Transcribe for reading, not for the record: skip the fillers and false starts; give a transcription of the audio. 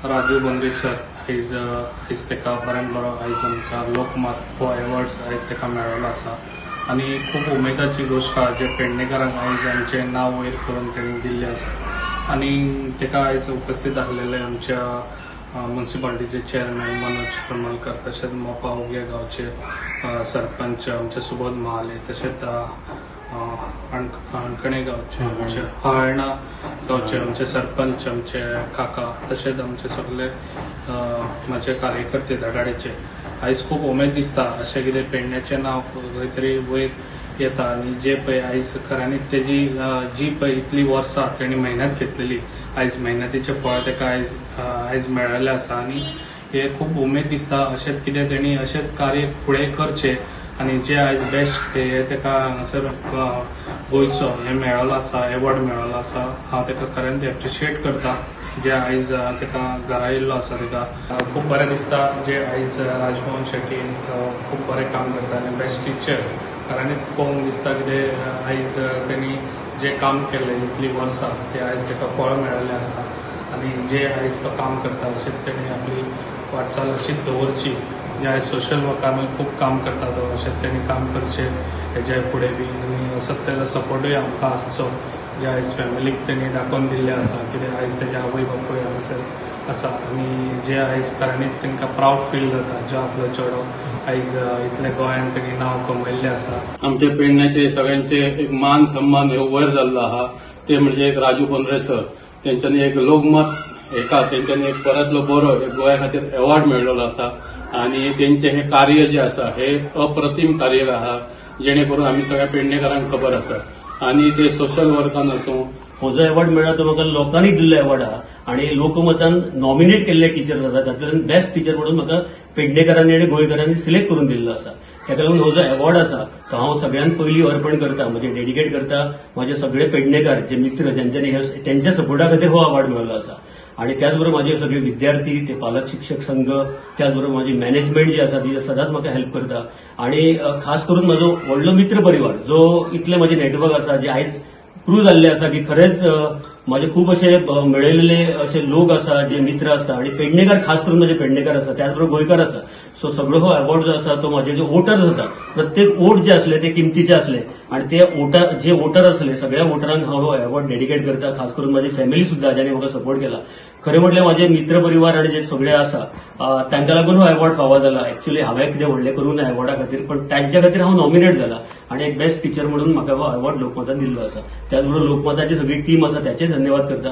Raju Bondre sir आयज आयज ताका बऱ्यान बरो आयज आमच्या लोकमत हो एवॉर्ड्स आयज ताका मेळ्ळो आसा आनी खूब उमेदाची गोश्ट आहा जे पेडणेकारांक आयज आमचें नांव वयर करून तेणी दिल्लें आसा. आनी ताका आयज उपस्थित आसलेले आमच्या म्युनिसिपालिटीचे चेअरमॅन मनोज करमलकर, तशेंच मोपा उग्या गांवचे सरपंच आमचे सुबोध महाले, तशेंच हणखणे गांवचे आमचे हळणा गांवचे आमचे सरपंच आमचे काका, तशेंच आमचे सगळे म्हाजे कार्यकर्ते धडाडेचे. आयज खूब उमेद दिसता अशें कितें पेडण्याचें नांव खंय तरी वयर येता आनी जे पळय आयज खऱ्यांनीच तेजी जी पळय इतली वर्सां तेणी मेहनत घेतलेली आयज मेहनतीचें फळ ताका आयज आयज मेळिल्लें आसा आनी हे खूब उमेद दिसता. अशेंच कितें तेणी अशेंच कार्य फुडें करचें आनी जे आयज बेस्ट हे ताका हांगासर गोंयचो हें मेळिल्लो आसा, एवॉर्ड मेळिल्लो आसा, हांव ताका खऱ्यांनीच एप्रिशिएट करता जे आयज ताका घरा येयल्लो आसा. ताका खूब बरें दिसता जे आयज राजमोहन शेट्टी खूब बरें काम करता आनी बेस्ट टिचर खऱ्यांनीच पळोवंक दिसता कितें आयज तेणी जें काम केल्लें इतलीं वर्सां तें आयज ताका फळ मेळिल्लें आसा आनी जे आयज तो काम करता अशेंच तेणी आपली वाटचाल अशीच दवरची. जे आयज सोशल वर्कानूय खूब काम करता तो अशेंच तेणी काम करचें हेज्या फुडें बी आनी असोच तेजो सपोर्टूय आमकां आसचो जे आयज फॅमिलीक तेणी दाखोवन दिल्लें आसा कितें आयज तेजे आवय बापूय हांगासर आसा आनी जे आयज खऱ्यांनीच तांकां प्रावड फील जाता जो आपलो चेडो आयज इतलें गोंयांत तेणी नांव कमयल्लें आसा. आमचे पेडण्याचे सगळ्यांचे एक मान सन्मान हे वयर जाल्लो आहा ते म्हणजे एक राजू बोंद्रे सर. तेंच्यांनी एक लोकमत एका तेंच्यांनी एक बऱ्यांतलो बरो एक गोंया खातीर एवॉर्ड मेळ्ळो आसा आनी तेंचे हे कार्य जे आसा हे अप्रतिम कार्य आहा जेणे करून आमी सगळ्या पेडणेकारांक खबर आसा आनी ते सोशल वर्कान आसूं. हो जो एवॉर्ड मेळ्ळा तो म्हाका लोकांनी दिल्लो एवॉर्ड आहा आनी लोकमतान नॉमिनेट केल्ले टिचर्स आसा तातूंतल्यान बेस्ट टिचर म्हणून म्हाका पेडणेकारांनी आनी गोंयकारांनी सिलेक्ट करून दिल्लो आसा. ताका लागून हो जो एवॉर्ड आसा तो हांव सगळ्यांत पयलीं अर्पण करता, म्हणजे डेडिकेट करता माझे सगळे पेडणेकार जे मित्र ज्यांच्यानी त्यांच्या सपोर्टा खातीर हो अवॉर्ड मेळ्ळो आसा. आणि त्याचबरोबर माझे सगळे विद्यार्थी, ते पालक शिक्षक संघ, त्याचबरोबर माझी मॅनेजमेंट जी आसा ती सदांच म्हाका हेल्प करता आणि खास करून म्हजो व्हडलो मित्र परिवार जो इतले माझे नेटवर्क आसा जे आयज प्रूव जाल्ले आसा की खरेंच माझे खूब अशे मेळिल्ले अशे लोक आसा जे मित्र आसा आणि पेडणेकार, खास करून माझे पेडणेकार आसा, त्याचबरोबर गोंयकार आसा. सो सगळो हो अवॉर्ड जो आसा तो माझे जे वोटर्स आसा प्रत्येक वोट जे असले ते किमतीचे असले आणि ते वोटर जे वोटर असले सगळ्या वोटरांक हांव हो अवॉर्ड डेडिकेट करता. खास करून माझी फॅमिली सुद्धा ज्यांनी म्हाका सपोर्ट केला. खरें म्हटल्यार माझे मित्र परिवार आणि जे सगळे आसा तांकां लागून हो अवॉर्ड फावो जाला. एक्च्युअली हांवें कितें व्हडलें करूं ना अवॉर्डा खातीर, पण तांच्या खातीर हांव नॉमिनेट जाला आणि एक बेस्ट टिचर म्हणून म्हाका हो अवॉर्ड लोकमतान दिल्लो आसा. त्याचबरोबर लोकमताची सगळी टीम आसा त्याचे धन्यवाद करता.